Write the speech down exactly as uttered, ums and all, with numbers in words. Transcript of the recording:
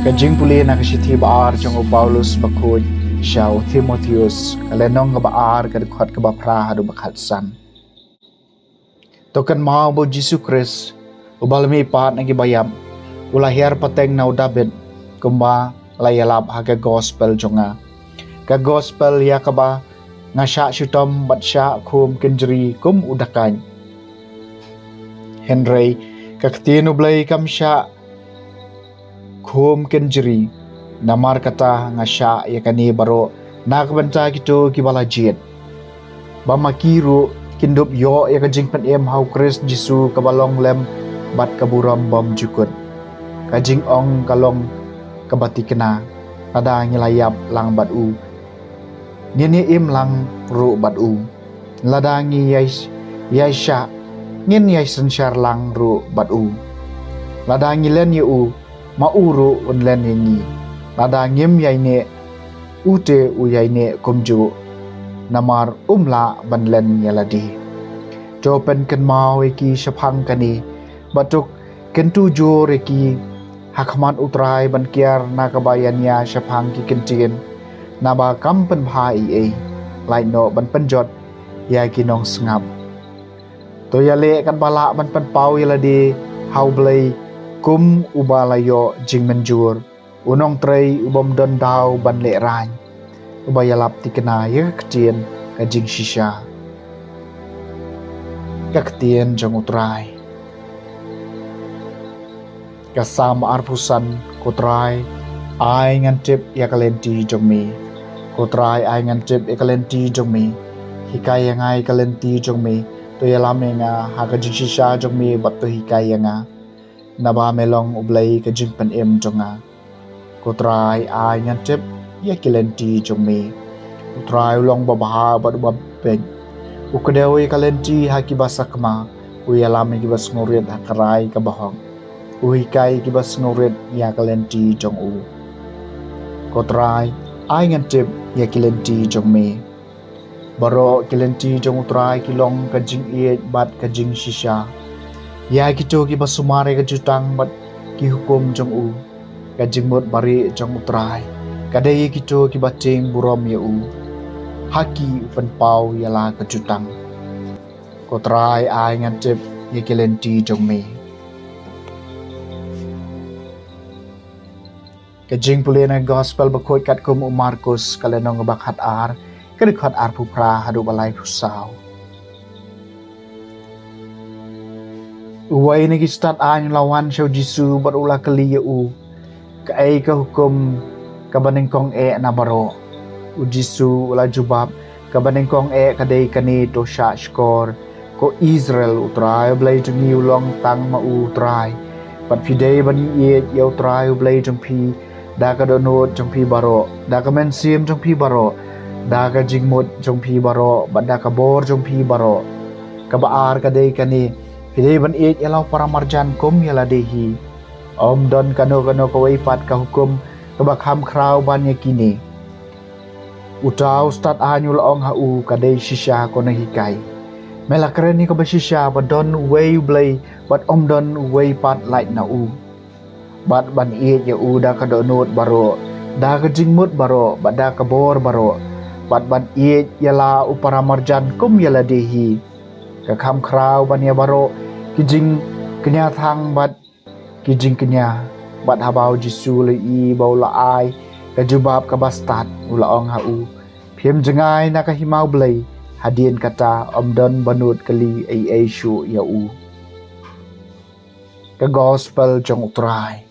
Ka jingpule na ka shithi ba ar jong u Paulus bakhuid sha u Timotheus, ka lynnong kaba ar, ka dkhot kaba phra haduh ba khatsan. To kynmaw ba u Jisu Khrist, uba la mihpat na ki baïap, u la hiar pateng na u Dabid, kumba la ïalap ha ka gospel jong nga. Ka gospel ïa kaba nga shah shitom bad shah khum kynjri kum u dakaid. Hynrei ka ktien u Blei kam shah khum kynjri. Namar kata nga shah ïa kane baroh na ka bynta kito kiba la jied, ba ma ki ruh kin dup ïoh ïa ka jingpynim ha u Khrist Jisu kaba long lem bad ka burom bymjukut. Ka jingong ka long kaba thikna, lada ngi la ïap lang bad u, ngin ïa im lang ruh bad u. Lada ngi ïai, ïai shah, ngin ïai synshar lang ruh bad u. Lada ngi len ïa u, ma u ruh un len ïa ngi. Lada ngim ïaineh, u te u ïaineh kumjuh, namar um lah ban len ïa lade. To pynkynmaw ïa ki shaphang kane, bad to kyntu jur ïa ki ha khmat u Trai ban kiar na kaba ïania shaphang ki kyntien, naba kam pynbha ei ei, lait noh ban pynjot ïa ki nongsngap. To ïaleh katba lah ban pynpaw ïa lade ha u Blei kum uba la ïoh jingmynjur, u nongtrei u bym don daw ban lehraiñ, uba ïalap thikna ïa ka ktien ka jingshisha. Ka ktien jong u Trai. Ka Salm arphew san. Ko Trai, ai ngan tip ïa ka lynti jong me. Ko Trai, ai ngan tip ïa ka lynti jong me. Hikai ïa nga ïa ka lynti jong me. To ïalam ïa nga ha ka jingshisha jong me bad to hikai ïa nga. Naba me long u Blei ka jingpynim jong nga. Ko Trai, ai ngan tip ïa ki lynti jong me. U Trai u long babha bad uba beit. U kdew ïa ka lynti ha kiba sakma. U ïalam ïa kiba sngewrit ha ka rai kaba hok. U hikai ïa kiba sngewrit ïa ka lynti jong u. Ko Trai, ai ngan tip ïa ki lynti jong me. Baroh ki lynti jong u Trai ki long ka jingïeit bad ka jingshisha. Ïa kito kiba sumar ïa ka jutang bad ki hukum jong u. Ka jingmut barieh jong u Trai ka dei ïa kito kiba tieng burom ïa u. Ha ki u pynpaw ïa la ka jutang. Ko Trai, ai ngan tip ïa ki lynti jong me. Ka jingpule na ka gospel bakhuid katkum u Markus, ka lynnong ba khatar, ka dkhot arphew phra haduh ba laiphew saw. Uwei na ki stad aiñ u la wan sha u Jisu bad u la kylli ïa u, kaei ka hukum kaba nyngkong eh na baroh? U Jisu u la jubab, kaba nyngkong eh ka dei kane, to shah shkor, ko Israel, u Trai u Blei jong ngi u long tang ma u Trai. Bad phi dei ban ïeit ïa u Trai u Blei jong phi da ka dohnud jong phi baroh, da ka mynsiem jong phi baroh, da ka jingmut jong phi baroh, bad da ka bor jong phi baroh. Kaba ar ka dei kane, phi dei ban ïeit ïa la u paramarjan kum ïa lade hi. Ym don kano kano kawei pat ka hukum kaba kham khraw ban ïa kine. Uta u stad aiñ u la ong ha u, ka dei shisha ko nonghikai. Me la kren ïa kaba shisha, ba don uwei u Blei bad ym don uwei pat lait na u. Bad ban ïeit ïa u da ka dohnud baroh, da ka jingmut baroh, bad da ka bor baroh. Bad ban ïeit ïa la u paramarjan kum ïa lade hi. Ka kham khraw ban ïa baroh ki jingkñia thang bad ki jingkñia. Bad haba u Jisu u la ïohi ba u la ai ka jubab kaba stad, u la ong ha u, phim jngai na ka hima u Blei, hadien kata ym don ba nud kylli ei ei shuh ïa u. Ka gospel jong u Trai.